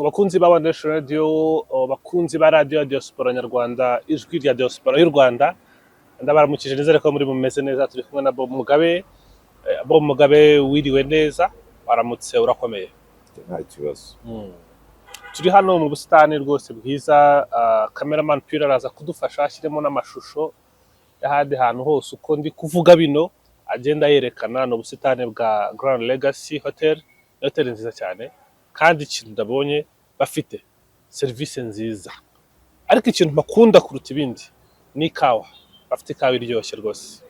Bakunzi ba One Nation Radio, bakunzi ba radio ya Diaspora Nyarwanda, ijwi rya Diaspora y'u Rwanda, ndabaramukije, nizere ko muri mumeze neza. Turi kumwe na Bob Mugabe. Bob Mugabe, wiriwe neza, waramutse, urakomeye? Nta kibazo. Turi hano mu busitani rwose bwiza. Cameraman Pure araza kudufasha ashyiremo n'amashusho y'ahandi hantu hose uko ndi kuvuga bino agenda yerekana. Ni ubusitani bwa Grand Legacy Hotel, ni hoteli nziza cyane, kandi ikintu ndabonye bafite serivisi nziza, ariko ikintu bakunda kuruta ibindi ni ikawa. Bafite ikawa iryoshye rwose.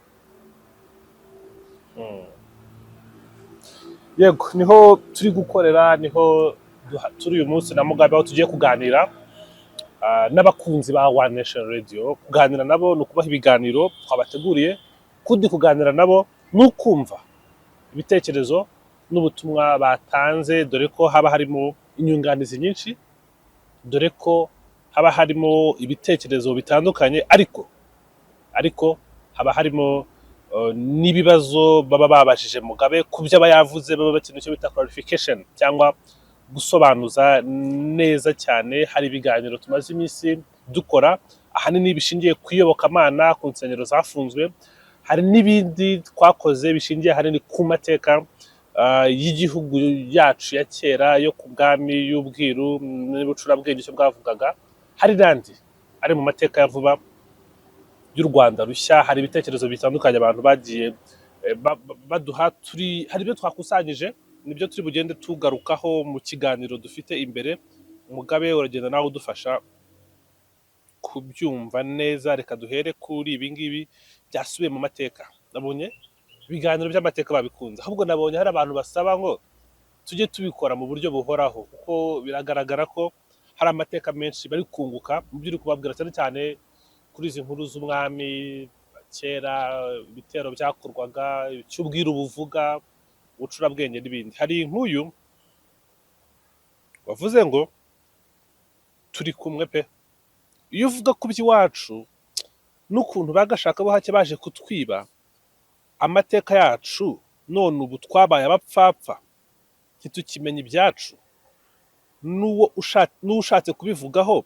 Yego, niho turi gukorera, niho turi uyu munsi na Mugabe, aho tugiye kuganira n'abakunzi ba One Nation Radio. Kuganira nabo ni ukubaha ibiganiro twabateguriye, kundi kuganira nabo ni ukumva ibitekerezo n'ubutumwa batanze, dore ko haba harimo inyunganizi nyinshi, dore ko haba harimo ibitekerezo bitandukanye, ariko haba harimo n'ibibazo baba babajije Mugabe ku byo aba yavuze, baba bakeneye icyo bita clarification cyangwa gusobanuza neza cyane. Hari ibiganiro tumaze iminsi dukora, ahanini bishingiye ku iyobokamana, ku nsengero zafunzwe. Hari n'ibindi twakoze bishingiye ahanini ku mateka y'igihugu yacu ya kera, yo ku bwami, y'ubwiru n'ubucurabwenge, icyo bwavugaga. Hari n'andi ari mu mateka ya vuba y'u Rwanda rushya. Hari ibitekerezo bitandukanye abantu bagiye baduha. Turi hari ibyo twakusanyije, nibyo turi bugende tugarukaho mu kiganiro dufite imbere. Mugabe, uragenda nawe udufasha kubyumva neza. Reka duhere kuri ibi ngibi byasubiye mu mateka. Nabonye ibiganiro by'amateka babikunze, ahubwo nabonye hari abantu basaba ngo tujye tubikora mu buryo buhoraho, kuko biragaragara ko hari amateka menshi bari kunguka mu byo uri kubabwira, cyane cyane kuri izi nkuru z'umwami kera, ibitero byakorwaga, icy'ubwiru buvuga, ubucurabwenge n'ibindi. Hari nk'uyu wavuze ngo: "Turi kumwe pe, iyo uvuga ku by'iwacu n'ukuntu bagashakabuhake baje kutwiba amateka yacu, none ubu twabaye abapfapfa, ntitukimenya ibyacu, n'uwo ushatse kubivugaho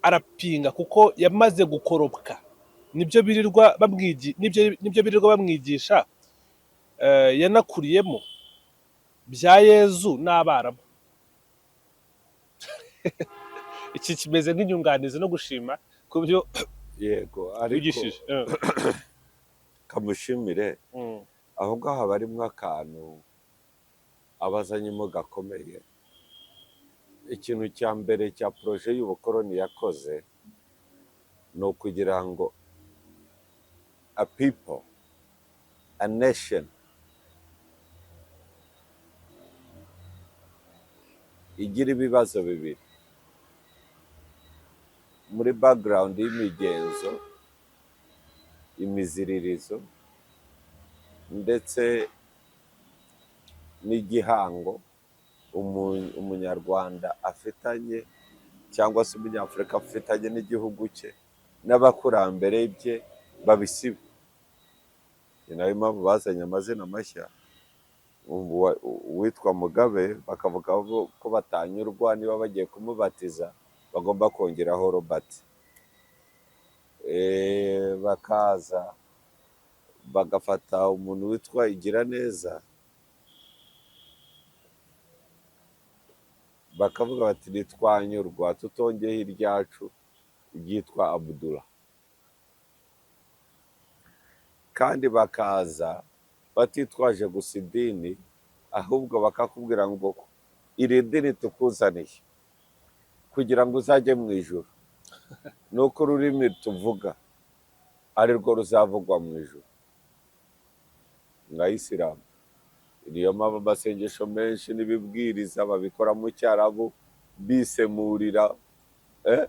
arapinga kuko yamaze gukoropwa, nibyo birirwa bamwigisha, yanakuriyemo bya Yezu n'Abarabu." Iki kimeze nk'inyunganizi no gushima ku byo Yego, ariko wigishije. Kamushimire. Aho ngaho haba harimo akantu abazanyemo gakomeye. Ikintu cya mbere cya projet y'ubukoroni yakoze ni ukugira ngo a people, a nation igira ibibazo bibiri muri background y'imigenzo, imiziririzo ndetse n'igihango umunyarwanda afitanye cyangwa se umunyafurika afitanye n'igihugu cye n'abakurambere bye, babisibe. Ni nayo mpamvu bazanye amazina mashya. Uwitwa Mugabe bakavuga ko batanyurwa, niba bagiye kumubatiza bagomba kongeraho Robert. Bakaza bagafata umuntu witwa Igiraneza, bakavuga bati: "Ntitwanyurwa tutongeyeho iryacu ryitwa Abdullah." Kandi bakaza batitwaje gusa idini, ahubwo bakakubwira ngo iri dini tukuzaniye kugira ngo uzajye mu ijuru ni uko ururimi tuvuga ari rwo ruzavugwa mu ijuru, nka Isilamu. Niyo mpamvu amasengesho menshi n'ibibwiriza babikora mu Cyarabu bisemurira, eh?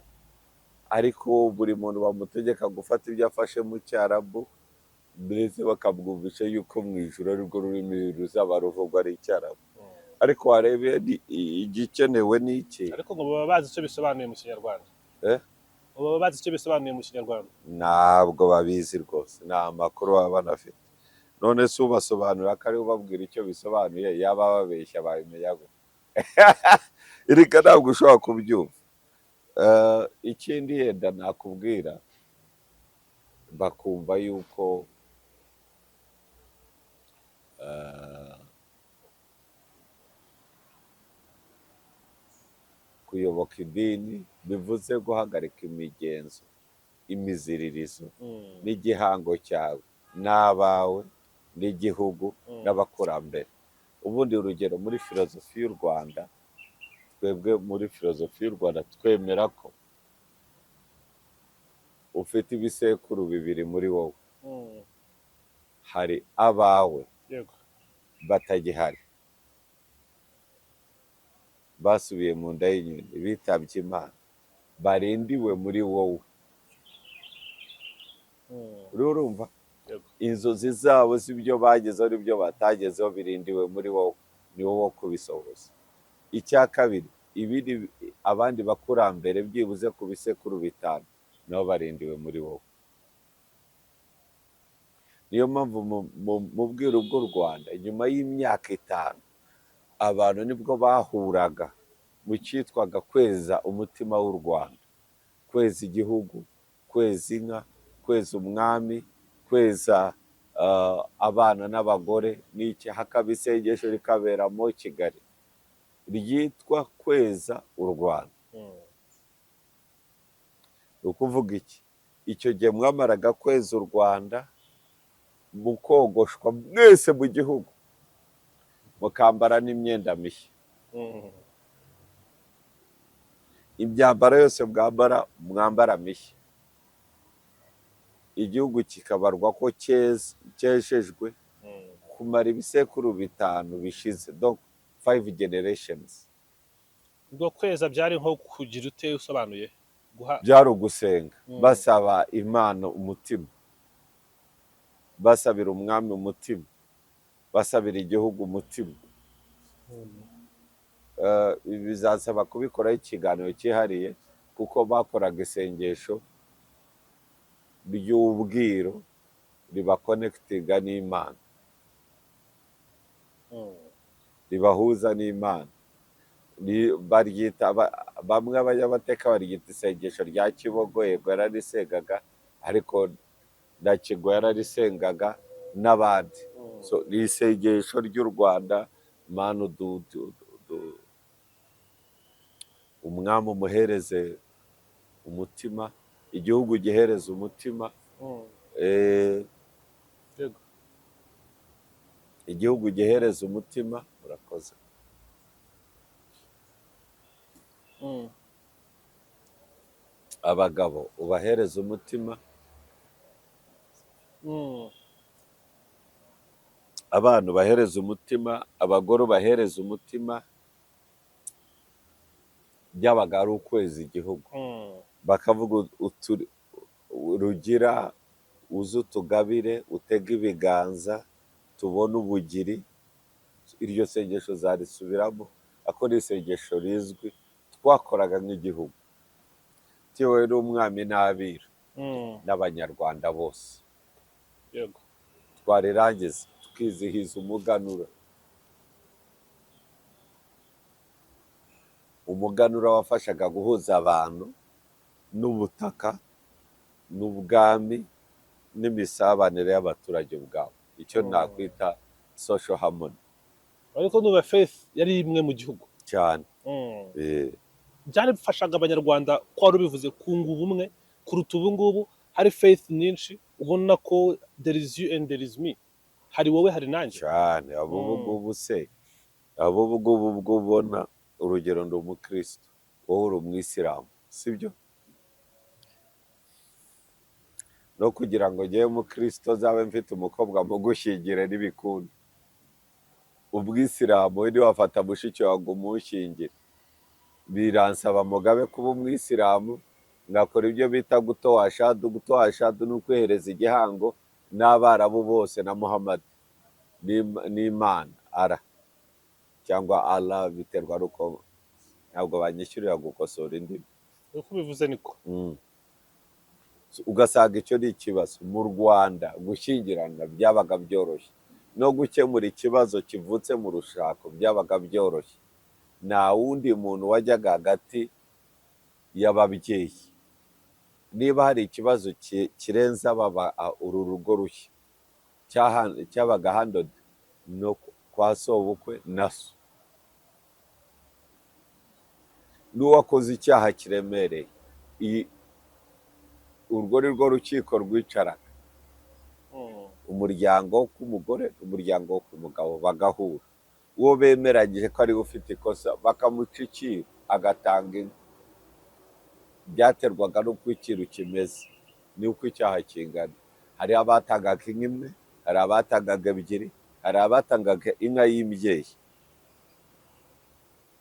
Ariko buri muntu bamutegeka gufata ibyo afashe mu Cyarabu, ndetse bakabwumvisha yuko mu ijuru ari rwo rurimi ruzaba ruvugwa ari Icyarabu. Ariko warebe igikenewe ni iki? Ariko ngo baba bazi icyo bisobanuye mu Kinyarwanda. Eh? Ngo baba bazi icyo bisobanuye mu Kinyarwanda. Ntabwo babizi rwose, nta makuru baba banafite. None se ubasobanurira ko ari ubabwira icyo bisobanuye, yaba ababeshya babimenya gute? Reka, ntabwo ushobora kubyumva. Ikindi yenda nakubwira, bakumva yuko kuyoboka idini bivuze guhagarika imigenzo, imiziririzo n'igihango cyawe n'abawe n'igihugu n'abakurambere. Ubundi urugero, muri filozofi y'u Rwanda, twebwe muri filozofi y'u Rwanda twemera ko ufite ibisekuru bibiri muri wowe. Hari abawe batagihari, basubiye mu nda y'inyoni, bitabye Imana, barindiwe muri wowe. Uriho urumva? Yego. Inzozi zabo z'ibyo bagezeho n'ibyo batagezeho birindiwe muri wowe, ni wowe wo kubisohoza. Icya kabiri, ibindi, abandi bakurambere byibuze ku bisekuru 5 nabo barindiwe muri wowe. Niyo mpamvu mu bwiru bw'u Rwanda, nyuma y'imyaka 5, abantu nibwo bahuraga mu cyitwaga kweza umutima w'u Rwanda, kweza igihugu, kweza inka, kweza umwami, kweza abana n'abagore n'iki. Hakaba isengesho rikaberamo Kigali ryitwa kweza u Rwanda. Ni ukuvuga iki? Icyo gihe mwamaraga kweza u Rwanda, mukogoshwa mwese mu gihugu, mukambara n'imyenda mishya. Imyambaro yose mwambara, mwambara mishya, igihugu kikabarwa ko cyejejwe kumara ibisekuru 5 bishize, donc five generations. Ubwo kweza byari nko kugira ute, usobanuye guha? Byari ugusenga, basaba Imana umutima, basabira umwami umutima, basabira igihugu umutima. Bizasaba kubikoraho ikiganiro cyihariye, kuko bakoraga isengesho ry'ubwiru ribaconnectinga n'Imana, ribahuza n'Imana. Baryita bamwe abanyamateka baryita isengesho rya Kibogo. Yego, yararisengaga, ariko na Kigo yararisengaga n'abandi. So ni isengesho ry'u Rwanda: Mana, umwami umuhereze umutima, igihugu gihereze umutima, igihugu gihereza umutima. Murakoze. Abagabo ubahereza umutima, abana ubahereza umutima, abagore ubahereza umutima. Byabaga ari ukwezi igihugu. Bakavuga Rugira uze utugabire, utege ibiganza tubone ubugiri. Iryo sengesho zarisubiramo, ako ni isengesho rizwi twakoraga nk'igihugu tuyobowe n'umwami n'abiru n'Abanyarwanda bose. Twarirangiza tukizihiza umuganura. Umuganura wafashaga guhuza abantu n'ubutaka n'ubwami n'imisabanire y'abaturage ubwabo, icyo nakwita social harmony. Ariko nuba faith yari imwe mu gihugu. Cyane. Byarifashaga Abanyarwanda, ko wari ubivuze, kunga ubumwe kuruta ubu ngubu hari faith nyinshi, ubona ko there is you and there is me, hari wowe hari nanjye. Cyane. Abo ubu ngubu se, abo ubu ngubu ubwo ubona, urugero, ndi umukristo, wowe uri umwisilamu, sibyo? No kugira ngo njyewe umukristo nzabe mfite umukobwa mugushyingire n'ibikunda, ubwisilamu we ntiwafata mushiki wawe ngo umushyingire, biransaba Mugabe kuba umwisilamu, ngakora ibyo bita gutoa shadu. Gutoa shadu ni ukwihereza igihango n'Abarabu bose na Muhammad n'Imana ara cyangwa Allah, biterwa n'uko ntabwo banyishyurira gukosora indimi. Uko ubivuze niko. Ugasanga icyo ni ikibazo. Mu Rwanda gushyingirana byabaga byoroshye, no gukemura ikibazo kivutse mu rushako byabaga byoroshye. Nta wundi muntu wajyaga hagati y'ababyeyi. Niba hari ikibazo kirenze aba uru rugo rushya, cyabaga handled no kwa sobukwe na so. N'uwakoze icyaha kiremereye, urwo ni rwo rukiko rwicaraga. Umuryango wo k'umugore, umuryango wo ku mugabo bagahura, uwo bemeranyije ko ariwe ufite ikosa bakamuca icyiru, agatanga inka. Byaterwaga n'uko icyiru kimeze n'uko icyaha kingana. Hari abatangaga inka imwe, hari abatangaga ebyiri, hari abatangaga inka y'imbyeyi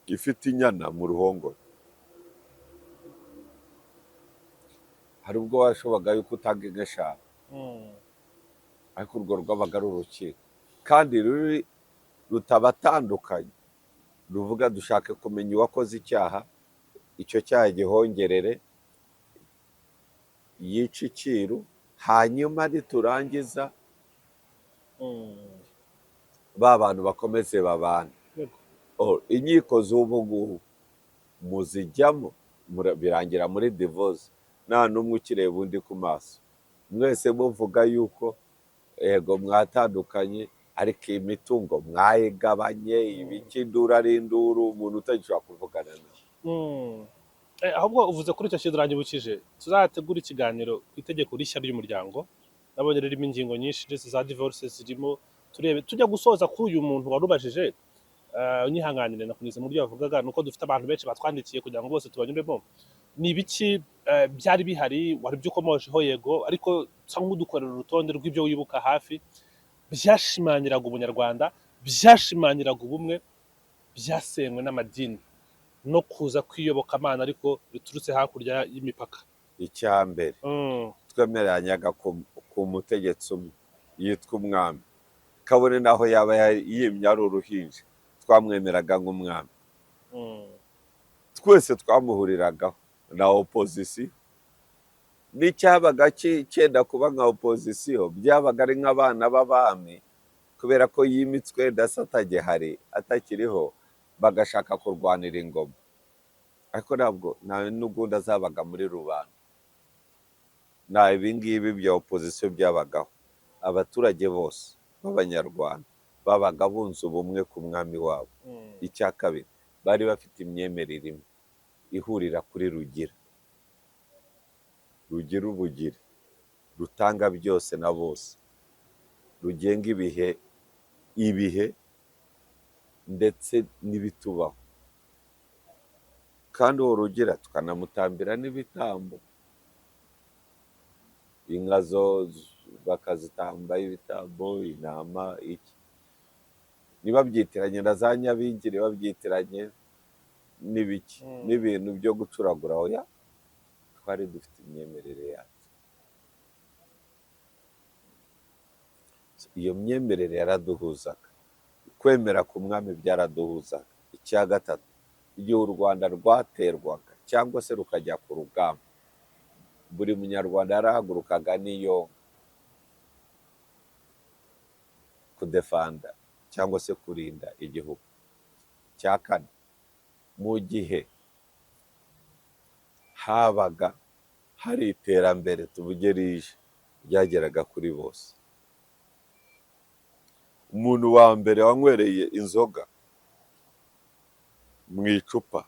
ifite inyana mu ruhongore. Hari ubwo washoboraga yuko utanga inka 5, ariko urwo rwabaga ari urukiko kandi ruri rutabatandukanye, ruvuga dushake kumenya uwakoze icyaha, icyo cyaha gihongerere, yice icyiru, hanyuma niturangiza ba bantu bakomeze babane. Inkiko z'ubu ngubu muzijyamo, birangira muri divorce, nta n'umwe ukireba undi ku maso, mwese muvuga yuko yego mwatandukanye, ariko iyi mitungo mwayigabanye, ibiki, induru ari induru, umuntu utagishobora kuvugana nawe. Ahubwo uvuze kuri icyo kintu uranyibukije, tuzategura ikiganiro ku itegeko rishya ry'umuryango. Nabonye ririmo ingingo nyinshi, ndetse za divorce zirimo. Turebe tujya gusoza kuri uyu muntu warubajije. Unyihanganire nakunyuze mu buryo bavugaga, nuko dufite abantu benshi batwandikiye kugira ngo bose tubanyuremo. Ni ibiki byari bihari wari byo ukomojeho? Yego, ariko usa nk'udukorera urutonde rw'ibyo wibuka hafi byashimangiraga ubunyarwanda, byashimangiraga ubumwe, byasenywe n'amadini no kuza kw'iyobokamana ariko biturutse hakurya y'imipaka. Icya mbere, twemeranyaga ku mutegetsi umwe yitwa umwami, kabone n'aho yaba yimye ari uruhinja, twamwemeraga nk'umwami. Twese twamuhuriragaho na opozisiyo, n'icyabaga cyenda kuba nka opozisiyo byabaga ari nk'abana b'abami, kubera ko yimitswe ndetse atagihari, atakiriho, bagashaka kurwanira ingoma, ariko ntabwo nta n'ubundi zabaga muri rubanda. Nta ibingibi bya opozisiyo byabagaho. Abaturage bose b'Abanyarwanda babaga bunze ubumwe ku mwami wabo. Icya kabiri, bari bafite imyemerere imwe ihurira kuri Rugira, Rugira ubugire, rutanga byose na bose, rugenga ibihe, ibihe ndetse n'ibitubaho. Kandi uwo Rugira tukanamutambira n'ibitambo, inka zo bakazitamba ibitambo, intama, iki. Ntibabyitiranye na za nyabingi, ntibabyitiranye n'ibiki n'ibintu byo gucuragura. Oya, twari dufite imyemerere yacu. Iyo myemerere yaraduhuzaga, kwemera ku mwami byaraduhuzaga. Icya gatatu, igihe u Rwanda rwaterwaga cyangwa se rukajya ku rugamba, buri munyarwanda yarahagurukaga n'iyo kudefanda cyangwa se kurinda igihugu. Icya kane, mu gihe habaga hari iterambere, tuvuge rije, ryageraga kuri bose. Umuntu wa mbere wanywereye inzoga mu icupa,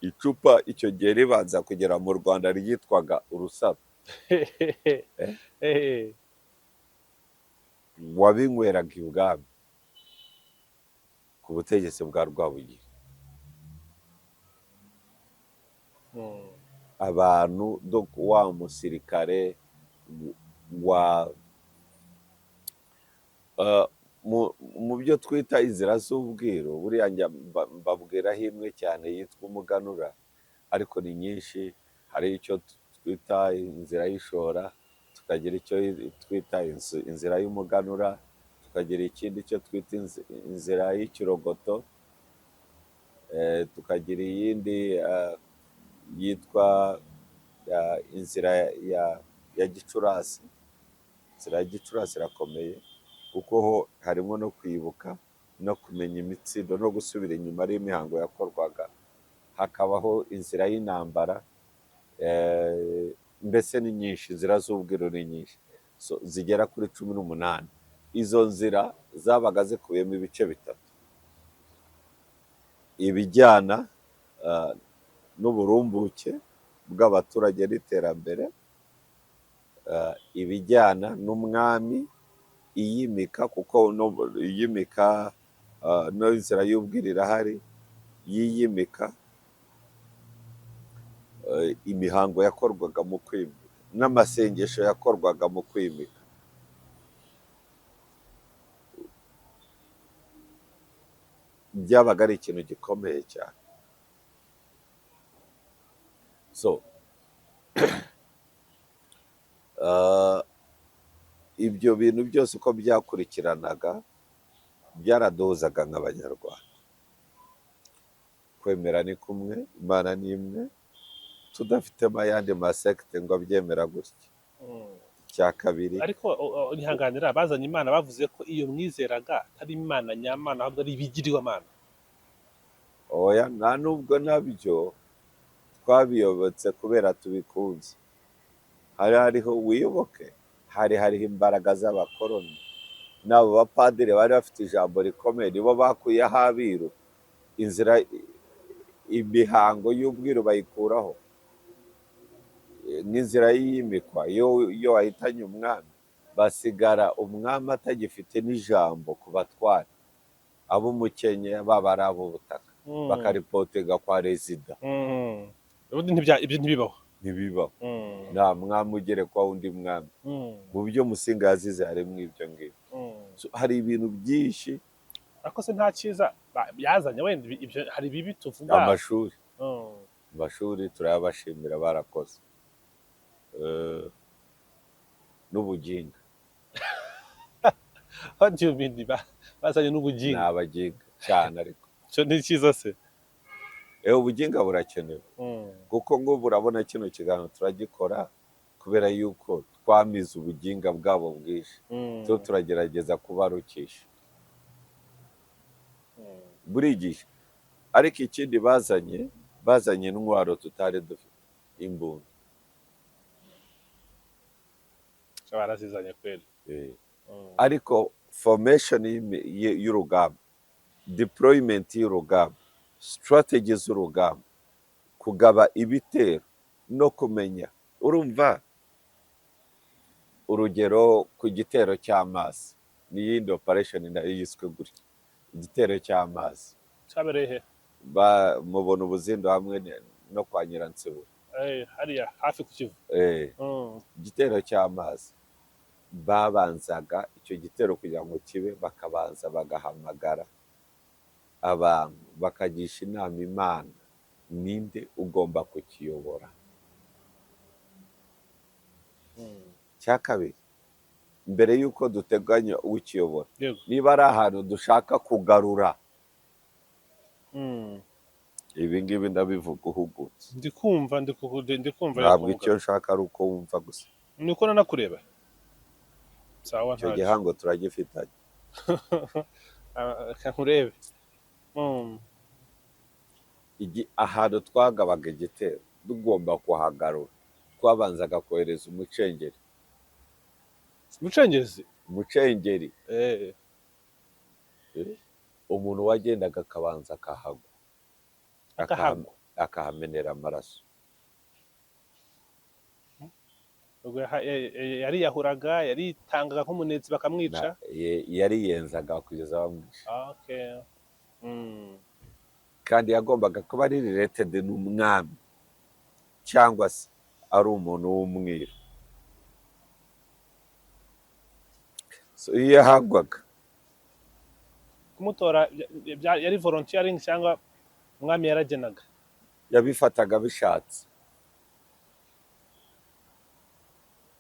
icupa icyo gihe ribanza kugera mu Rwanda ryitwaga urusaro, wabinyweraga ibwami ku butegetsi bwa Rwabugiri. Abantu wa musirikare wa mu byo twita inzira z'ubwiru, buriya njya mbabwiraho imwe cyane yitwa umuganura, ariko ni nyinshi. Hari icyo twita inzira y'ishora, tukagira icyo twita inzira y'umuganura, tukagira ikindi cyo twita inzira y'ikirogoto, tukagira iyindi yitwa inzira ya Gicurasi. Inzira ya Gicurasi irakomeye, kuko ho harimo no kwibuka no kumenya imitsindo no gusubira inyuma, ari imihango yakorwaga, hakabaho inzira y'intambara, mbese ni nyinshi, inzira z'ubwiru ni nyinshi. So, zigera kuri 18. Izo nzira zabaga zikubiyemo ibice bitatu: ibijyana n'uburumbuke bw'abaturage n'iterambere, ibijyana n'umwami iyimika, kuko iyimika, n'inzira y'ubwiru irahari yiyimika, imihango yakorwaga mu kwimika n'amasengesho yakorwaga mu kwimika. Byabaga ari ikintu gikomeye cyane. So ibyo bintu byose uko byakurikiranaga byaraduhuzaga nk'Abanyarwanda. Kwemera ni kumwe, Imana ni imwe, tudafitemo ayandi masekite ngo abyemera gutya. Icya kabiri, Ariko ntihanganira, bazanye Imana bavuze ko iyo mwizeraga atari Imana nyamana, ahubwo ari ibigirwamana. Oya, nta nubwo nabyo twabiyobotse kubera tubikunze. Hari hariho wiyoboke, hari hariho imbaraga z'abakoroni n'abo bapadiri bari bafite ijambo rikomeye, nibo bakuyeho abiru, inzira imihango y'ubwiru bayikuraho, n'inzira y'iyimikwa. Iyo wahitanye umwami, basigara umwami atagifite n'ijambo ku batware, ab'umukenke baba ari ab'ubutaka, bakaripotinga kwa rezida. Ubundi ibyo ntibibaho. Ntibibaho. Nta mwami ugerekwaho undi mwami. Mu byo Musinga yazize harimo ibyo ngibyo. So, hari ibintu byinshi. Ariko se nta cyiza yazanye wenda ibyo hari ibibi tuvuga? Amashuri, amashuri turayabashimira, barakoze. N'ubuginga. What do you mean bazanye Ni n'ubuginga? abaginga cyane ariko. Icyo ni cyiza se? Ubuginga burakenewe, kuko ngubu urabona kino kiganiro turagikora kubera yuko twamize ubuginga bwabo bwinshi. Tu turagerageza kubarukisha, burigisha. Ariko ikindi bazanye intwaro tutari dufite, imbunda. Barazizanye kweli. Ariko formation y'urugamba, deployment y'urugamba, strategy z'urugamba, kugaba ibitero no kumenya, urumva, urugero ku gitero cy'amazi, n'iyindi operation nayo yiswe gutya, igitero cy'amazi. Cyabereye he? Mubona ubuzindo hamwe no kwa Nyiransibura. Hariya hafi ku Kivu. Igitero cy'amazi, babanzaga icyo gitero kugira ngo kibe, bakabanza bagahamagara abantu, bakagisha inama Imana, ninde ugomba kukiyobora. Cya kabiri, mbere y'uko duteganya ukiyobora, niba ari ahantu dushaka kugarura, ibi ngibi ndabivuga uhugutse. Ndi kumva, ndikumva. Ntabwo icyo nshaka ari uko wumva gusa. Ni uko nanakureba, sawa. Icyo Ntacyo. gihango turagifitanye. Ah, reka nkurebe. Ahantu twagabaga igitero tugomba kuhagarura, twabanzaga kohereza umucengeri. Umucengezi? Umucengeri. Umuntu wagendaga akabanza akahagwa. Akahagwa. Akahamenera amaraso. Ubwo yariyahuraga, yaritangaga nk'umunetsi bakamwica? Yariyenzaga kugeza bamwishe. Okay. Kandi yagombaga kuba ari related n'umwami cyangwa se ari umuntu w'umwiru. So, iyo yahagwaga, Kumutora yari volunteering cyangwa umwami yaragenaga? Yabifataga bishatse,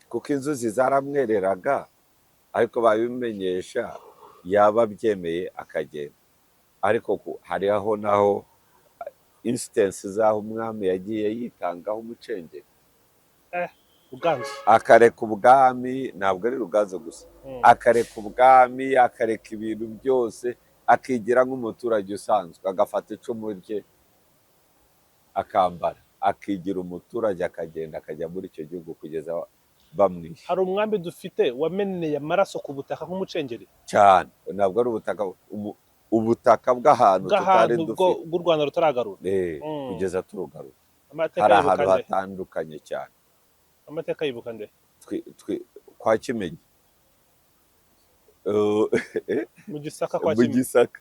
kuko inzuzi zaramwereraga, ariko babimenyesha yaba abyemeye akagenda. Ariko hari aho naho instance z'aho umwami yagiye yitangaho umucengeri. Ruganzu. Akareka ubwami, ntabwo ari Ruganzu gusa. Akareka ubwami, akareka ibintu byose. Akigira nk'umuturage usanzwe, agafata icumu rye akambara, akigira umuturage, akagenda akajya muri icyo gihugu kugeza bamwishe. Hari umwami dufite wameneye amaraso ku butaka nk'umucengeri? Cyane. Ntabwo ari ubutaka, ubutaka bw'ahantu tutari bw'ahantu bwo dufite bw'u Rwanda rutaragarura. Kugeza turugarura. Amateka Hari yibuka ahantu nde? hatandukanye cyane. Amateka yibuka nde? Kwa Kimenyi. Mu Gisaka kwa Mu Kimenyi. Gisaka.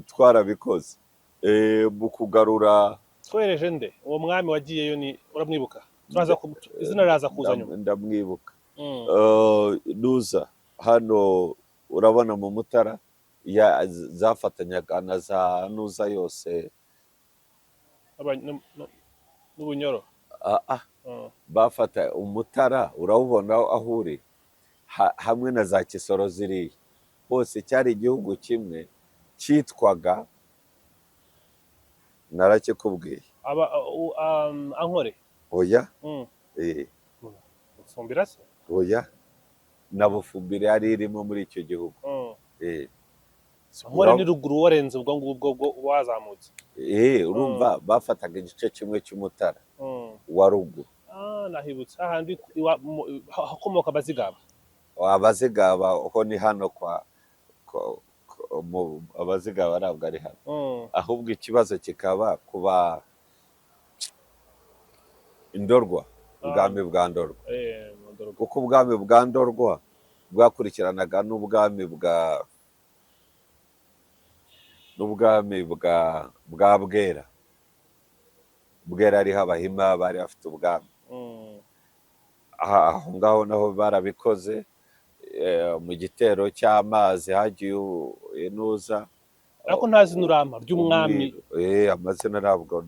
Twarabikoze. Mu kugarura. Twohereje nde? Uwo mwami wagiyeyo ni uramwibuka? Turaza izina riraza kuza nyuma. Ndamwibuka. Nuza hano urabona mu Mutara zafatanyaga na za Nuza yose. N'Ubunyoro. Ah, ah. Bafata Umutara, urawubona aho uri hamwe na za Kisoro ziriya hose, cyari igihugu kimwe cyitwaga, narakikubwiye. Aba Ankore? Oya. Fumbira se? Oya, na Bufumbire yari irimo muri icyo gihugu. Ankore ni ruguru, warenze ubwo ngubwo bwo wazamutse. Urumva bafataga igice kimwe cy'Umutara wa ruguru. Ah, nahibutse hahandi hakomoka Abazigaba. Abazigaba ho ni hano kwa Abazigaba ntabwo ari hano. Ahubwo ikibazo kikaba kuba Indorwa, ubwami bwa Ndorwa. Ndorwa. Kuko ubwami bwa Ndorwa bwakurikiranaga n'ubwami bwa Bwera. Bwera ariho Abahima bari bafite ubwami. Aha, aho ngaho naho barabikoze. Mu gitero cy'amazi hagiye inuza. Ariko nta zina urampa ry'umwami. Umwiru. Amazina ntabwo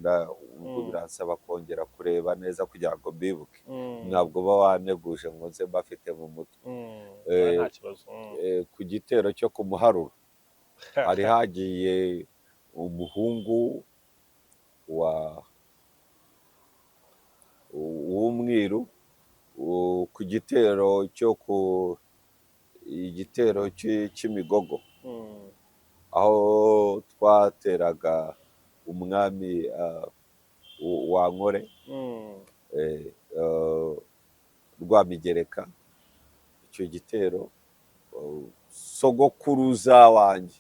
ubwo biransaba kongera kureba neza kugira ngo mbibuke. Ntabwo uba waneguje ngo nze mbafite mu mutwe. Nta kibazo. Ku gitero cyo ku Muharuro hari hagiye umuhungu wa w'umwiru ku gitero cyo ku igitero cy'Imigogo, aho twateraga umwami wa Nkore, Rwamigereka. Icyo gitero sogokuruza wanjye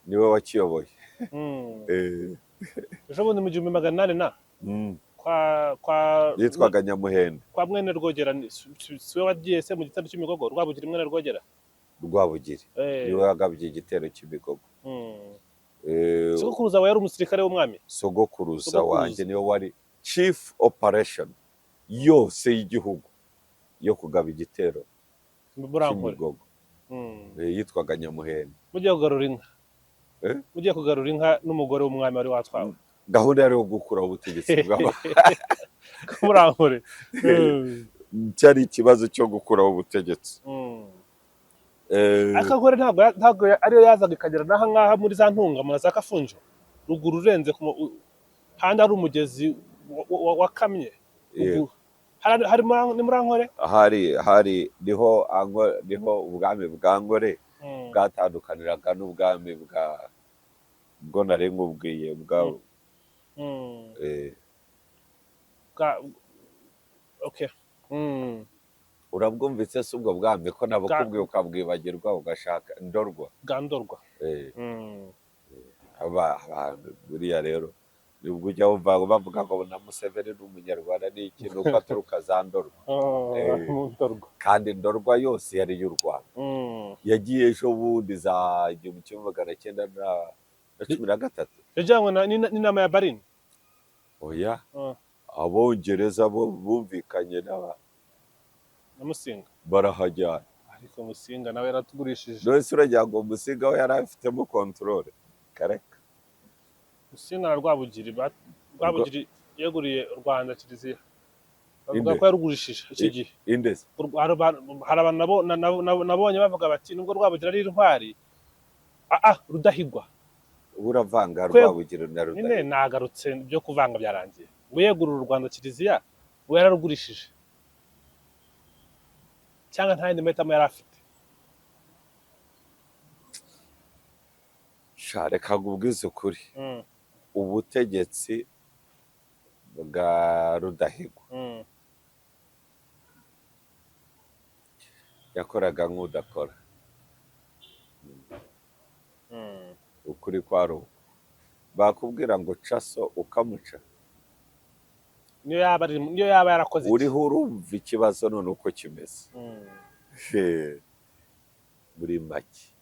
niwe wakiyoboye. Ejo bundi mu 1800 na kwa Yitwaga Nyamuhenda. Kwa mwene Rwogera, si we wagiye se mu gitero cy'Imigogo? Rwabugiri mwene Rwogera. Rwabugiri niwe wagabye igitero cy'Imigogo. Sogokuruza wawe yari umusirikare w'umwami? Sogokuruza Sogokuruza. wanjye niwe wari chief operation yose y'igihugu yo kugaba igitero muri Ankore. cy'Imigogo. Yitwaga Nyamuhenda. Mugiye kugarura inka? Eh? Mugiye kugarura inka n'umugore w'umwami wari watwawe? Gahunda yari yo gukuraho ubutegetsi bw'aba muri Ankore. Cyari ikibazo cyo gukuraho ubutegetsi. Ariko Ankore ntabwo ariyo yazaga ikagera n'aha ngaha muri za Ntunga na za Kafunjo ruguru, urenze handi hari umugezi wakamye Yego. Ruguru. Hari ni muri Ankore. Hari niho niho ubwami bwa Nkore bwatandukaniraga n'ubwami bwo nari nkubwiye bwa Okay. Urabwumvise se ubwo bwami ko nabukubwiye ukabwibagirwa, ugashaka Ndorwa? Bwa Ndorwa. Abantu buriya rero nibwo ujya wumva bavuga ngo na Museveni ni Umunyarwanda, ni iki, ni uko aturuka za Ndorwa. Mu Ndorwa. Kandi Ndorwa yose yari iy'u Rwanda. Yagiye ejo bundi za 1913. Yajyanywe n'inama ya Berlin. Oya. Abongereza bo bumvikanye n'aba Na Musinga. Barahajyana. Ariko Musinga nawe yaratugurishije. None se uragira ngo Musinga we yari afitemo contrôle? Kareka. Musinga na Rwabugiri, Rwabugiri yeguriye u Rwanda kiliziya, bavuga Inde? ko yarugurishije icyo gihe. Inde se? Hari abantu nabonye bavuga bati nubwo Rwabugiri ari intwari, Rudahigwa. Uravanga Rwabugiri na Nyine Rudahigwa. Nagarutse, byo kuvanga byarangiye. Ngo yegurira u Rwanda kiliziya, ngo yararugurishije cyangwa nta yandi mahitamo yari afite. Sha, reka nkubwize ukuri. Ubutegetsi bwa Rudahigwa, yakoraga nk'udakora. Ukuri kwari uko, bakubwira ngo ca so, ukamuca. Niyo yaba yarakoze iki? Uriho urumva ikibazo none uko kimeze. He, muri make,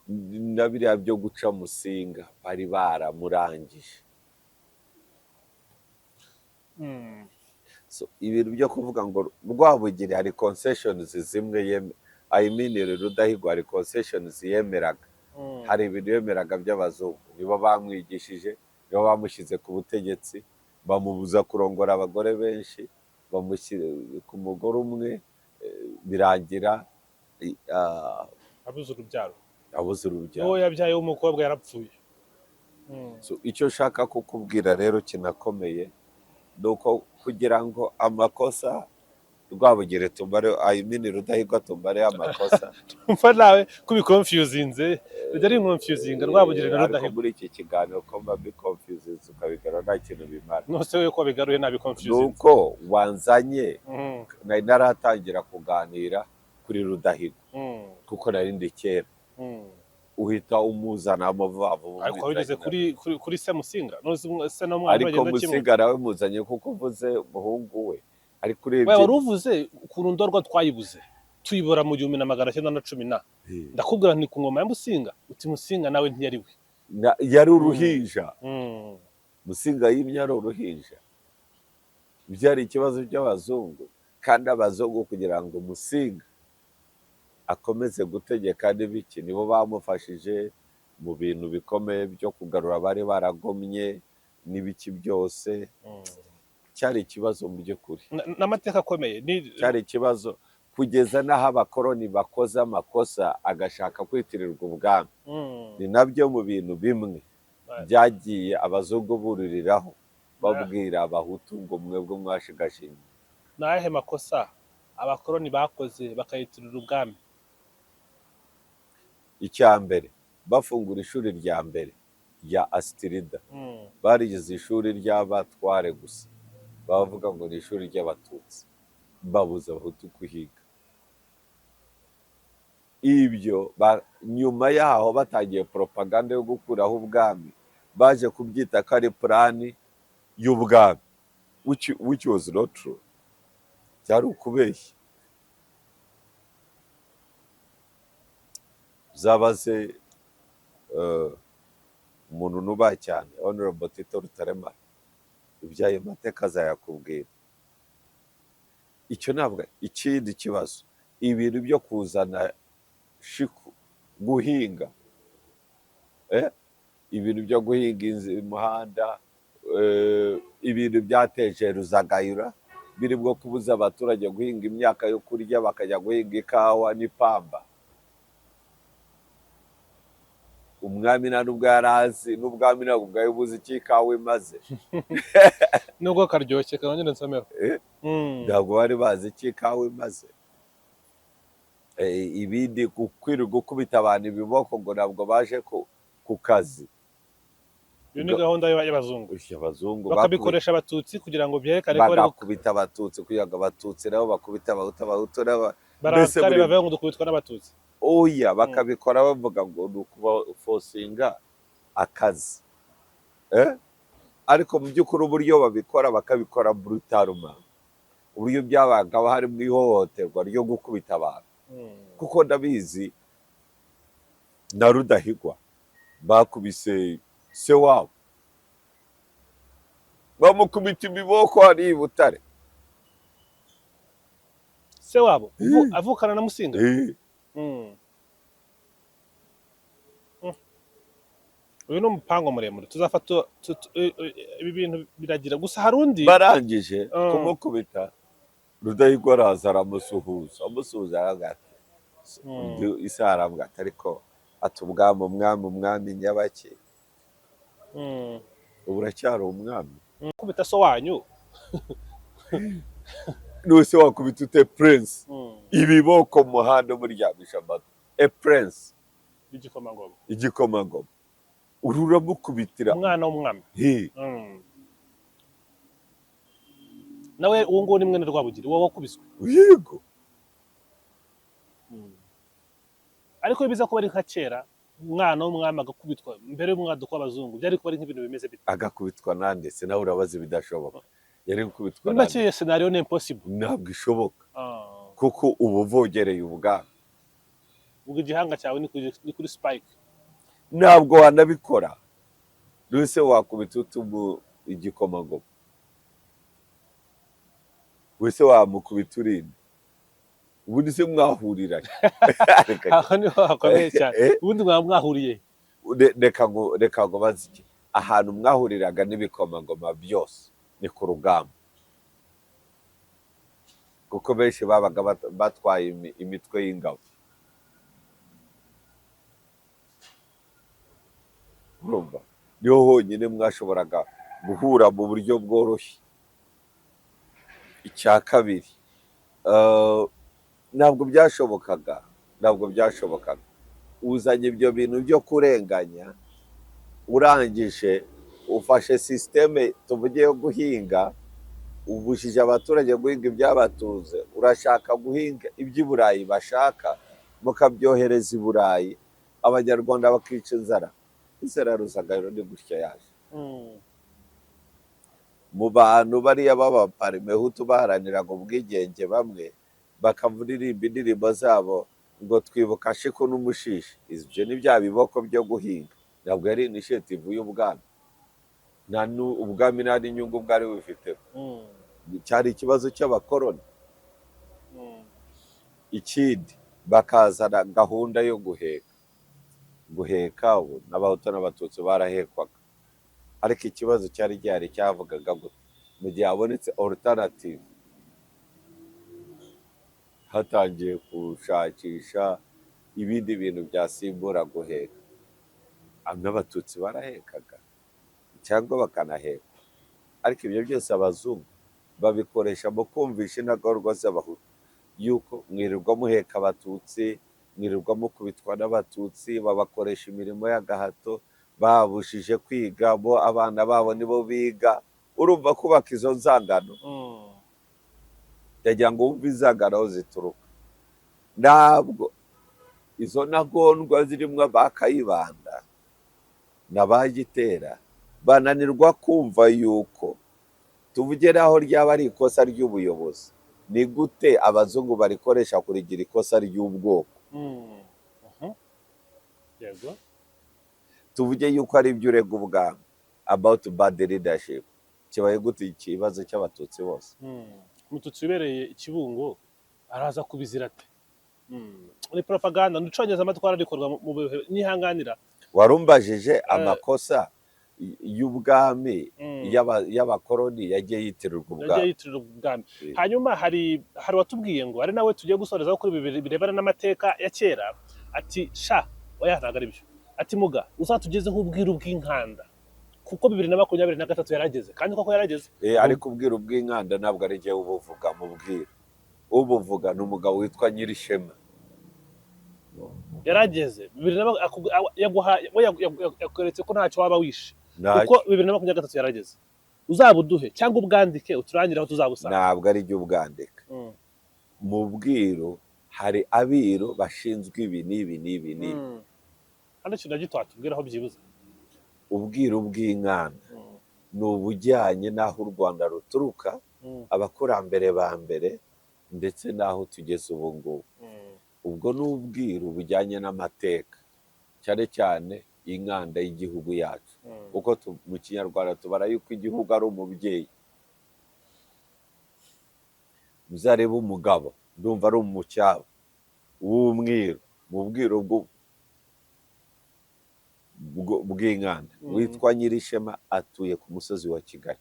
na biriya byo guca Musinga bari baramurangije. So, ibintu byo kuvuga ngo Rwabugiri hari concessions zimwe yeme, I mean Rudahigwa hari concessions yemeraga, hari ibintu yemeraga by'abazungu. Nibo bamwigishije, nibo bamushyize ku butegetsi, bamubuza kurongora abagore benshi, bamushyira ku mugore umwe, birangira abuze urubyaro. Abuze urubyaro. N'uwo yabyaye w'umukobwa yarapfuye. So, icyo nshaka kukubwira rero kinakomeye ni uko kugira ngo amakosa Rwabugiri tumare, I mean Rudahigwa tumare amakosa. Umva nawe ko ubiconfusinze, bijya ari confusinga Rwabugiri na Ariko Rudahigwa. muri iki kiganiro ko mba mbiconfusinze ukabigarura, nta kintu bimara. Nose we ko wabigaruye Ni nabiconfusinze. uko wanzanye, nari naratangira kuganira kuri Rudahigwa, kuko nari ndi kera, uhita umuzanamo vuba vuba. Ariko wari ugeze kuri se Musinga, none se n'umwana Ariko bagenda kimwe. Musinga nawe muzanye kuko uvuze umuhungu we, ariko We urebye wari uvuze ukuntu Ndorwa twayibuze, tuyibura mu 1910 na ndakubwira nti ku ngoma ya Musinga, uti Musinga nawe ntiyari we. Yari uruhinja. Musinga yimye ari uruhinja. Byari ikibazo by'abazungu, kandi abazungu kugira ngo Musinga akomeze gutegeka n'ibiki, nibo bamufashije mu bintu bikomeye byo kugarura abari baragomye n'ibiki byose. Cyari ikibazo mu by'ukuri. N'amateka akomeye ni Cyari ikibazo kugeza n'aho abakoroni bakoze amakosa agashaka kwitirirwa ubwami. Ni nabyo mu bintu bimwe byagiye abazungu buririraho babwira abahutu ngo mwebwe mwashigaje inyuma. Ni ayahe makosa abakoroni bakoze bakayitirira ubwami? Icya mbere, bafungura ishuri rya mbere rya Astrida, barigize ishuri ry'abatware gusa, bavuga ngo ni ishuri ry'abatutsi, babuza abahutu kuhiga. Ibyo nyuma yaho batangiye propaganda yo gukuraho ubwami, baje kubyita ko ari plan y'ubwami, which was not true, byari ukubeshya. Uzabaze umuntu nubaha cyane, Honorable Tito Rutaremara, iby'ayo mateka azayakubwira. Icyo ntabwo ikindi kibazo, ibintu byo kuzana shiku guhinga, ibintu byo guhinga inzu, umuhanda, ibintu byateje Ruzagayura birimo kubuza abaturage guhinga imyaka yo kurya, bakajya guhinga ikawa n'ipamba. Umwami nta nubwo yari azi, n'ubwami ntabwo bwari buzi icyo ikawa imaze. Nubwo karyoshye, kanongere nsomeho. Ntabwo bari bazi icyo ikawa imaze. Ibindi kwirirwa gukubita abantu ibiboko ngo ntabwo baje ku kazi. Iyo ni gahunda y'abazungu. Abazungu bakabikoresha abatutsi kugira ngo byerekane ko bari bagakubita abatutsi kugira ngo abatutsi nabo bakubite abahutu, abahutu nabo mbese barakare bavuga ngo dukubitwa n'abatutsi. Oya, bakabikora bavuga ngo ni ukubaforcinga akazi, eh? Ariko mu by'ukuri uburyo babikora, bakabikora brutalement, uburyo byabaga harimo ihohoterwa ryo gukubita abantu. Kuko ndabizi, na Rudahigwa bakubise se wabo, bamukubita ibiboko hariya i Butare. Se wabo avukana na Musinga? Eh. Uyu ni umupango muremure tuzafata ibi bintu biragira gusa hari undi. Barangije kumukubita, Rudahigwa araza aramusuhuza, amusuhuza aravuga ati isi, aravuga ati ariko ati ubwami, umwami, umwami nyabaki? Ubu uracyari umwami? Kubita so wanyu. Nuse wakubita ute prince ibiboko mu muhanda, umuryamisha amato, a prince? Igikomangoma. Igikomangoma ururamukubitira. Umwana w'umwami. He. Nawe uwo nguwo ni mwene Rwabugiri, uwo wakubiswe. Yego. Ariko iyo biza kuba ari nka kera, umwana w'umwami agakubitwa mbere y'umwaduko w'abazungu, byari kuba ari nk'ibintu bimeze bite? Agakubitwa nande se? Nawe urabaza ibidashoboka. Yari gukubitwa Muri nande? make, iyo scenario ni impossible. Ntabwo ishoboka, kuko uba uvogereye ubwami. Ubwo igihanga cyawe ni kuri spike. Ntabwo wanabikora. Mbese wakubita utumu igikomangoma wese? Wamukubita urinde? Ubundi se mwahurira? Reka. Aho niho hakomeye cyane. Eh? Ubundi mwaba mwahuriye? Reka ngo baze iki: ahantu mwahuriraga n'ibikomangoma byose ni ku rugamba, kuko benshi babaga batwaye imitwe y'ingabo. Urumva, niho honyine mwashoboraga guhura mu buryo bworoshye. Icya kabiri, ntabwo byashobokaga, ntabwo byashobokaga. Uzanye ibyo bintu byo kurenganya, urangije ufashe système, tuvuge yo guhinga, ubujije abaturage guhinga ibyabatunze, urashaka guhinga iby'i Burayi bashaka, mukabyohereza i Burayi, Abanyarwanda bakica inzara. Inzara ya Rusagara ni gutya yaje. Mu bantu bariya b'abaparimehutu baharaniraga ubwigenge, bamwe bakavuririmba indirimbo zabo ngo "Twibuka Shiku n'umushishi". Ibyo ni bya biboko byo guhinga, ntabwo yari initiative y'ubwami. Nta ubwami nta n'inyungu bwari bubifiteho. Cyari ikibazo cy'abakoroni. Ikindi, bakazana gahunda yo guheka. Guheka, ubu n'Abahutu n'Abatutsi barahekwaga, ariko ikibazo cyari gihari cyavugaga gute mu gihe habonetse alternative, hatangiye gushakisha ibindi bintu byasimbura guheka. N'Abatutsi barahekaga cyangwa bakanahekwa, ariko ibyo byose abazungu babikoresha mu kumvisha intagondwa z'Abahutu yuko mwirirwa muheka Abatutsi, mwirirwa mukubitwa n'Abatutsi, babakoresha imirimo y'agahato, babujije kwiga, bo abana babo nibo biga. Urumva, kubaka izo nzangano. Ndagira ngo wumve inzangano aho zituruka. Ntabwo izo ntagondwa zirimo ba Kayibanda na ba Gitera bananirwa kumva yuko, tuvuge naho ryaba ari ikosa ry'ubuyobozi, ni gute abazungu barikoresha kurigira ikosa ry'ubwoko? Yego. Tuvuge yuko ari ibyo urega ubwami about bad leadership, kibaye gute ikibazo cy'Abatutsi bose? Umututsi wibereye i Kibungo araza kubizira ate? Ni propaganda, ni icongezamatwara rikorwa mu bihe nyihanganira. Warumbajije amakosa y'ubwami, y'abakoroni yagiye yitirirwa Yagiye ubwami. yitirirwa ubwami. Hanyuma hari uwatubwiye ngo, ari nawe tugiye gusorezaho kuri ibi birebana n'amateka ya kera, ati sha oya, ntabwo ari byo, ati muga uzatugezeho ubwiru bw'inkanda, kuko 2023 yarageze, kandi koko yarageze. Ariko ubwiru bw'inkanda ntabwo ari jyewe ubuvuga mu bwiru. Ubuvuga ni umugabo witwa Nyirishema. Yarageze bibiri na we yakweretse ko ntacyo waba wishe. Ntacyo. Kuko 2023 yarageze, uzabuduhe cyangwa ubwandike uturangire aho tuzabusanga. Ntabwo ari jye ubwandika. Mu bwiru hari abiru bashinzwe ibi n'ibi n'ibi n'ibi. Kandi ikintu na gito watubwiraho byibuze. Ubwiru bw'inkanda ni ubujyanye n'aho u Rwanda ruturuka, abakurambere ba mbere, ndetse n'aho tugeze ubu ngubu. Ubwo ni ubwiru bujyanye n'amateka, cyane cyane inkanda y'igihugu yacu, kuko mu Kinyarwanda tubara yuko igihugu ari umubyeyi. Muzarebe umugabo, ndumva ari umucyaba w'umwiru, mu bwiru bw'inkanda, witwa Nyirishema, atuye ku musozi wa Kigali,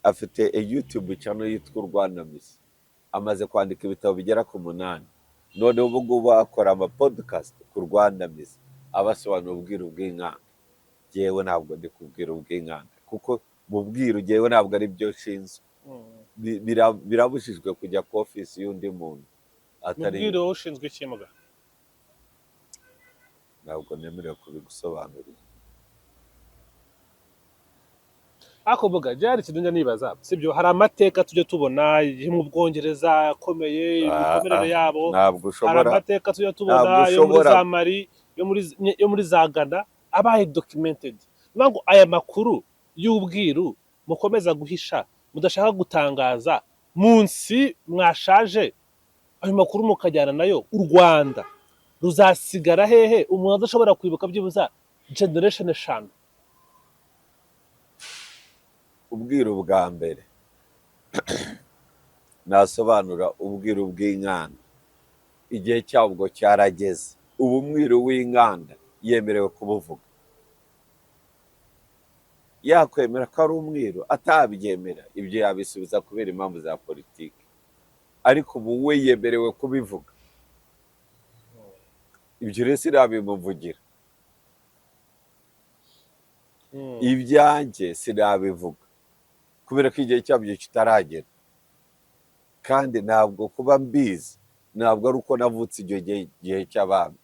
afite a YouTube channel yitwa Urwanamizi, amaze kwandika ibitabo bigera ku 8, noneho ubu ngubu akora ama podcast ku Rwandamizi, abasobanura ubwiru bw'inkanda. Jyewe ntabwo ndi kubwira ubw'inkanda, kuko mu bwiru jyewe ntabwo ari byo nshinzwe. Birabujijwe kujya ku ofisi y'undi muntu Mu atari bwiru wowe ushinzwe iki, muga? Ntabwo nemerewe kubigusobanurira. Ariko mvuga byari ikintu njya nibaza, sibyo? Hari amateka tujya tubona yo mu Bwongereza akomeye, imikomerere yabo. Ntabwo Hari ushobora amateka tujya tubona ntabwo yo muri ushobora za Mali, yo muri za Ghana, abaye documented. Niyo ngo aya makuru y'ubwiru mukomeza guhisha, mudashaka gutangaza, munsi mwashaje ayo makuru mukajyana nayo, u Rwanda ruzasigara hehe umuntu adashobora kwibuka byibuza generation 5? Ubwiru bwa mbere nasobanura, ubwiru bw'inkanda, igihe cyabwo cyarageze. Ubu umwiru w'inkanda yemerewe kubuvuga, yakwemera ko ari umwiru, atabyemera, ibyo yabisubiza kubera impamvu za politiki, ariko ubu we yemerewe kubivuga. Ibyo rero sinabimuvugira. Ibyanjye sinabivuga kubera ko igihe cyabyo kitaragera, kandi ntabwo kuba mbizi ntabwo ari uko navutse icyo gihe cy'abami.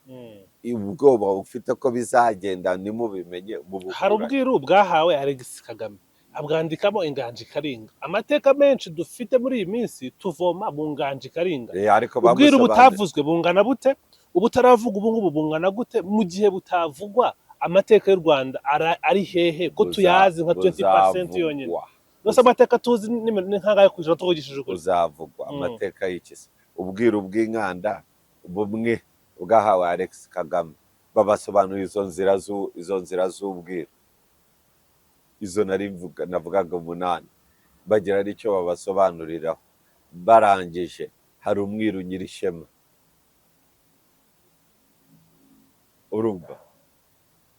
Ubwoba ufite ko bizagenda ntimubimenye Hari mubukuranye. ubwiru bwahawe Alex Kagame, abwandikamo Inganji Karinga. Amateka menshi dufite muri iyi minsi tuvoma mu Nganji Karinga. Ariko Ubwiru bamusobanuriye. butavuzwe bungana bute? Ubutaravuga ubu ngubu bungana gute? Mu gihe butavugwa, amateka y'u Rwanda ari hehe ko tuyazi nka 20% yonyine? Buzavugwa. Nose amateka tuzi ni nk'angahe ku ijana, tuvugishije ukuri? Buzavugwa. Amateka y'ikisi, ubwiru bw'inkanda bumwe bwahawe Alex Kagame, babasobanurira izo nzira z'ubwiru, izo nari navugaga 8, bagira n'icyo babasobanuriraho. Barangije, hari umwiru Nyirishema, urumva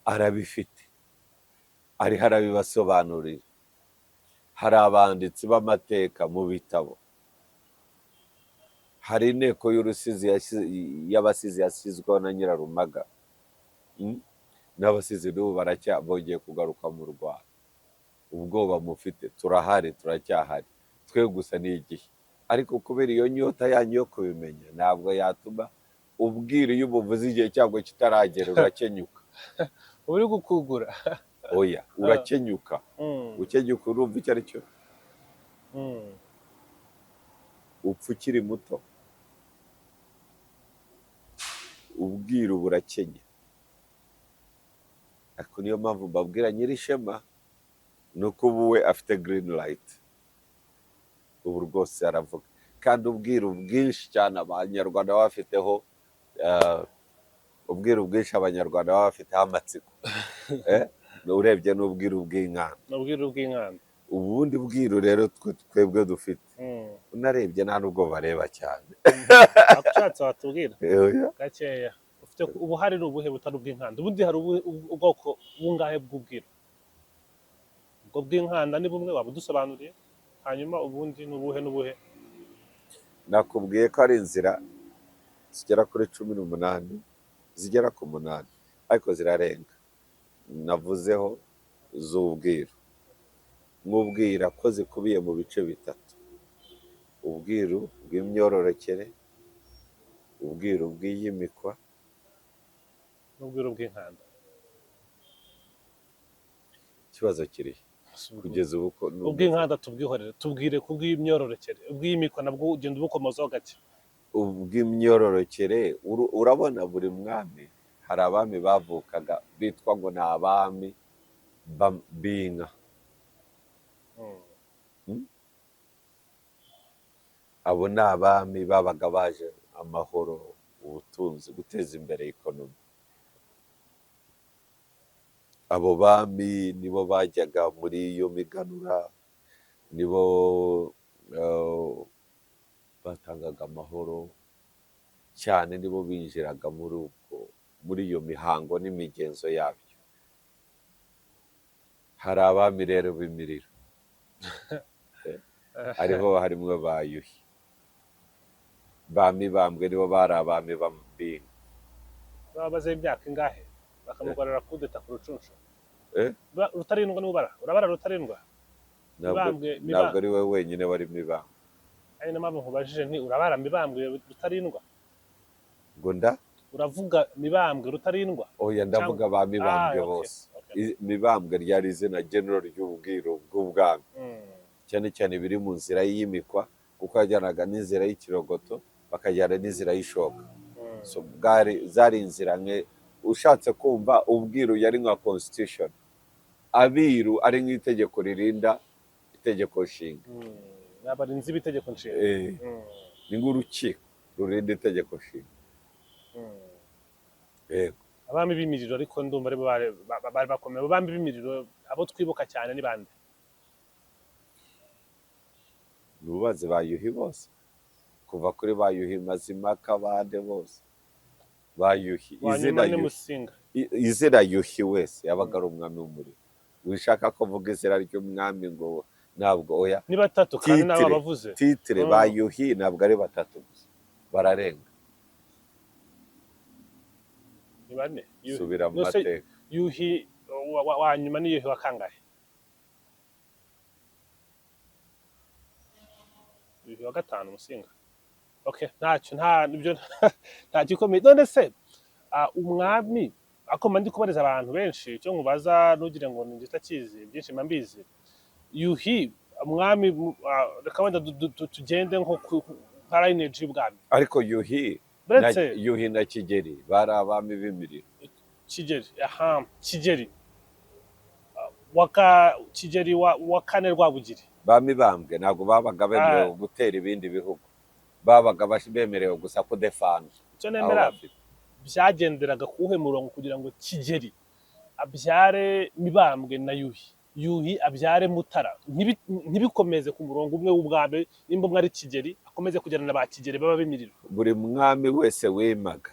arabifite, ariho arabibasobanurira. Hari abanditsi b'amateka mu bitabo, hari inteko y'urusizi y'abasizi yashyizweho na Nyirarumaga. N'abasizi n'ubu baracya bongeye kugaruka mu Rwanda. Ubwoba mufite, turahari, turacyahari twe, gusa ni igihe. Ariko kubera iyo nyota yanyu yo kubimenya, ntabwo yatuma ubwira. Iyo ubuvuze igihe cyabwo kitaragera, urakenyuka. Uba uri gukugura. Oya, urakenyuka. Ukenyuka, urumva icyo ari cyo? Upfa ukiri muto. Ubwiru burakenya, ariko niyo mpamvu mbabwira Nyirishema, ni uko ubu we afite green light, ubu rwose aravuga. Kandi ubwiru bwinshi cyane Abanyarwanda baba bafiteho, ubwiru bwinshi Abanyarwanda baba bafiteho amatsiko, urebye n'ubwiru bw'inkanda. Ni ubwiru bw'inkanda. Ubundi bwiru rero twebwe dufite, unarebye nta nubwo bareba cyane. Ushatse watubwira Oya. gakeya. Ufite ubuhari ni ubuhe butari ubw'inkanda? Ubundi hari ubwoko bungahe bw'ubwiru? Ubwo bw'inkanda ni bumwe waba udusobanuriye, hanyuma ubundi ni ubuhe n'ubuhe? Nakubwiye ko ari inzira zigera kuri 18, zigera ku 8, ariko zirarenga, navuzeho z'ubwiru, nkubwira ko zikubiye mu bice bitatu: ubwiru bw'imyororokere, ubwiru bw'iyimikwa n'ubwiru bw'inkanda. Ikibazo kiri kugeza ubu ko Ubw'inkanda tubwihorere, tubwire ku bw'imyororokere. Ubw'iyimikwa nabwo ugenda ubukomozaho gake. Ubw'imyororokere, urabona buri mwami, hari abami bavukaga bitwa ngo ni abami b'inka. Abo ni abami babaga baje amahoro, ubutunzi, guteza imbere economy. Abo bami nibo bajyaga muri iyo miganura, nibo batangaga amahoro cyane, nibo binjiraga muri iyo mihango n'imigenzo yabyo. Hari abami rero b'imiriro, ariho harimo ba Yuhi, ba Mibambwe, nibo bari abami b'inka. Baba baze imyaka ingahe bakamukorera kudeta ku Rucunshu? Eh? Rutarindwa niwe ubara, urabara Rutarindwa? Ntabwo Mibambwe. Ntabwo ari we wenyine wari Mibambwe. Ari na mpamvu nkubajije nti: urabara Mibambwe Rutarindwa? Ngo nda Uravuga Mibambwe Rutarindwa? Oya, ndavuga ba Mibambwe Ah, okay, bose. okay. Mibambwe ryari izina general ry'ubwiru bw'ubwami, cyane cyane biri mu nzira y'iyimikwa, kuko yajyanaga n'inzira y'ikirogoto, bakajyana n'inzira y'ishoka. So bwari zari inzira nke. Ushatse kumva, ubwiru yari nka constitution, abiru ari nk'itegeko ririnda itegeko nshinga. Ni abarinzi b'itegeko nshinga. Ni nk'urukiko rurinda itegeko nshinga. Yego. Abami b'imiriro, ariko ndumva aribo bari bakomeye. Abami b'imiriro abo twibuka cyane ni bande? Nubaze ba Yuhi bose, kuva kuri ba Yuhi Mazimaka, bande bose ba Yuhi. Wa Izina nyuma ni Yuhi, Musinga. Izina Yuhi wese yabaga ari umwami w'umuriro. Wishaka kuvuga izina ry'umwami ngo ntabwo, oya. Ni batatu kandi nabo Titre. bavuze. Titre ba Yuhi ntabwo ari batatu gusa, bararenga. Ni bane. Yuhi. Subira mu Nose mateka. Yuhi wa nyuma ni Yuhi wa kangahe? Yuhi wa gatanu, Musinga. Okay, ntacyo, nta nibyo, nta gikomeye. None se umwami akoma, ndi kubariza abantu benshi icyo nkubaza, ntugire ngo ni njye utakizi, byinshi mba mbizi. Yuhi umwami, reka wenda tugende nko nka lineage y'ubwami. Ariko Yuhi na, Uretse Yuhi na Kigeri bari abami b'imiriro. Kigeri, aha, Kigeri waka Kigeri wa kane Rwabugiri. Ba Mibambwe ntabwo babaga bemerewe gutera ibindi bihugu, babaga bemerewe gusa kudefanda Icyo aho nemera, bafite. byagenderaga kuwuhe murongo kugira ngo Kigeri abyare Mibambwe na Yuhi, Yuhi abyare Mutara, ntibikomeze ku murongo umwe w'ubwami? Nimba umwe ari Kigeri, akomeze kugirana na ba Kigeri baba b'imiriro. Buri mwami wese wimaga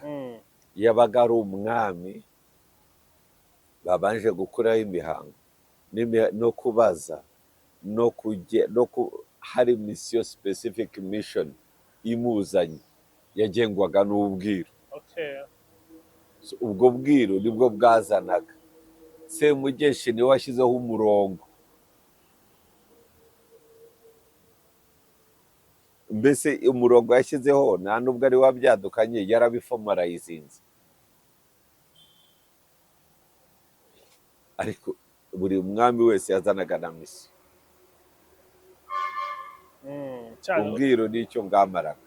yabaga ari umwami babanje gukuraho imihango no kubaza no kujye no ku hari mission, specific mission imuzanye yagengwaga n'ubwiru. So, ubwo bwiru nibwo bwazanaga Semugeshi, niwe washyizeho umurongo. Mbese umurongo yashyizeho nta nubwo ari wabyadukanye, yarabiformalizinze. Ariko buri mwami wese yazanaga na mission. Cyane. Ubwiru nicyo bwamaraga.